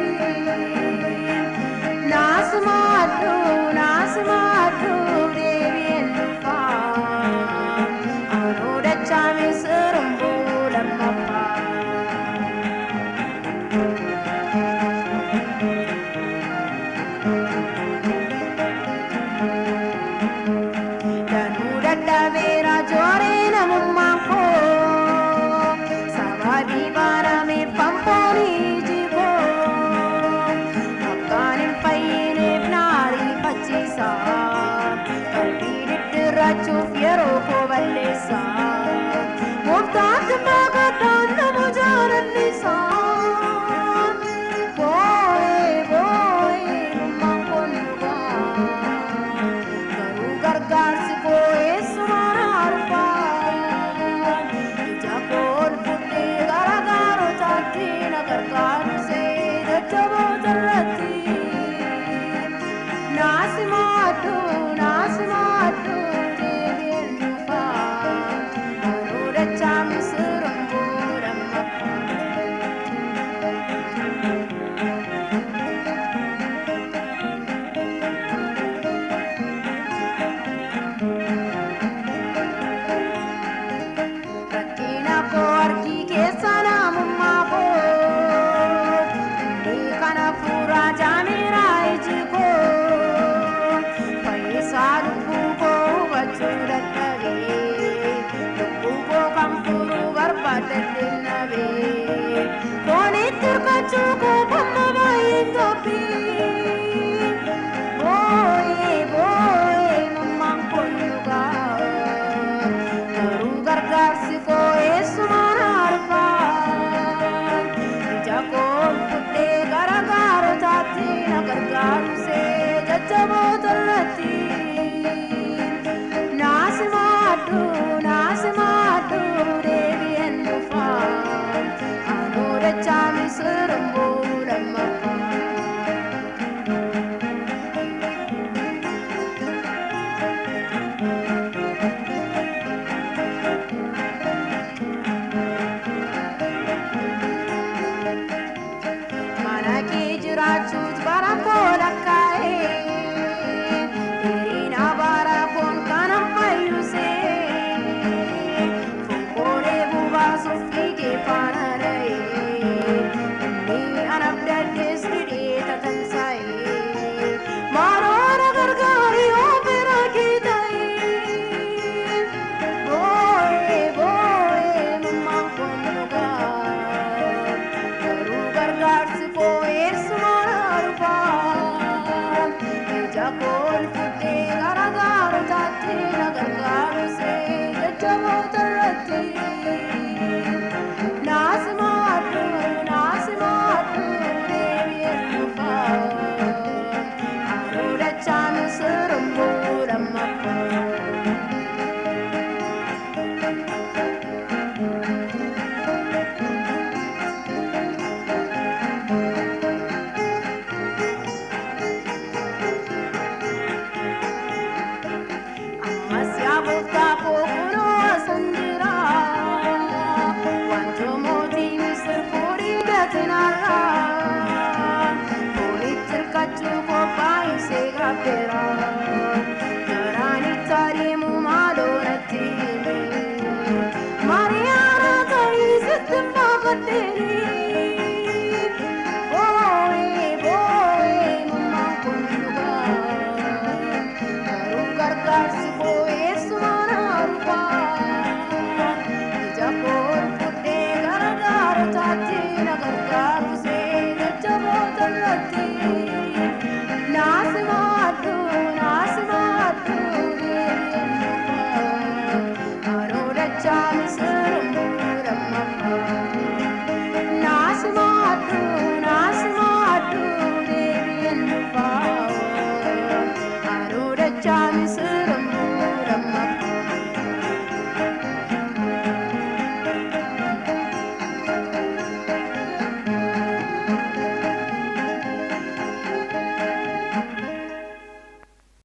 irratti. Naasumaadhu naasumaadhu deebi'een dhufa. Anuu dachaa misiraan lammaffaa. Danuu dadhabeera jooree namummaan koo sababii baanameef fanfoonii jigoo akkaan hin fayyineef na ariifachiisa qalbii diddirrachuuf yeroo koo balleessa gooftaan maqaadhaan nama jaalannisa. Boo'ee boo'ee mummaan kun dhugaa. Garuu gargaarsi koo eessumaan argaa? Ija koo ol fudhee gara gaarotaatti na gargaarsee jajjaboota irratti. Naasimaadhu naasimaadhu deebi'een dhufa. Anuu dachaa misiraan lammaffaa. Rakkina koo harki keessa namummaa koo inni kana fuuraa jaameera iji koo fayyisaa lubbuu koo hubachuu dadhabee lubbuu koo kan furuu barbaadadhe nabee foonitti hirkachuu koo amma baay'een gabbii. Boo'ee boo'ee mammaan kun dhugaa garuu gargaarsi koo eessumaan argaa? Ija koo ol fudhee gara gaarotaatti na gargaarsee jajjaboota irratti. Naasimaadhu naasimaadhu deebi'een dhufa. Anuu dachaa misiraan lammaffaa. Mana kee jiraachuut bara koo lakkaa'ee dheerina bara koon kanan fayyusee fonkoolee bubaasuuf fiigee faana dha'ee inni anaaf daddees didee tatamsaa'ee maaloo na gargaari yoo fira kee ta'ee boo'ee boo'ee mummaan kun dhugaa. Garuu gargaarsi koo eessumaan argaa? Ija koo ol fudhee gara gaarotaatti na gargaarsee jajjaboota irratti. Naasimaadhu naasimaadhu deebi'een dhufa. Anuu dachaa misiraan lammaffaa. Ammas yaa gooftaa koo kunoo asan jira. Wanto mootii Misir fuudhii gatinarra. Foonitti hirkachuu koo baay'isee gaabbeera.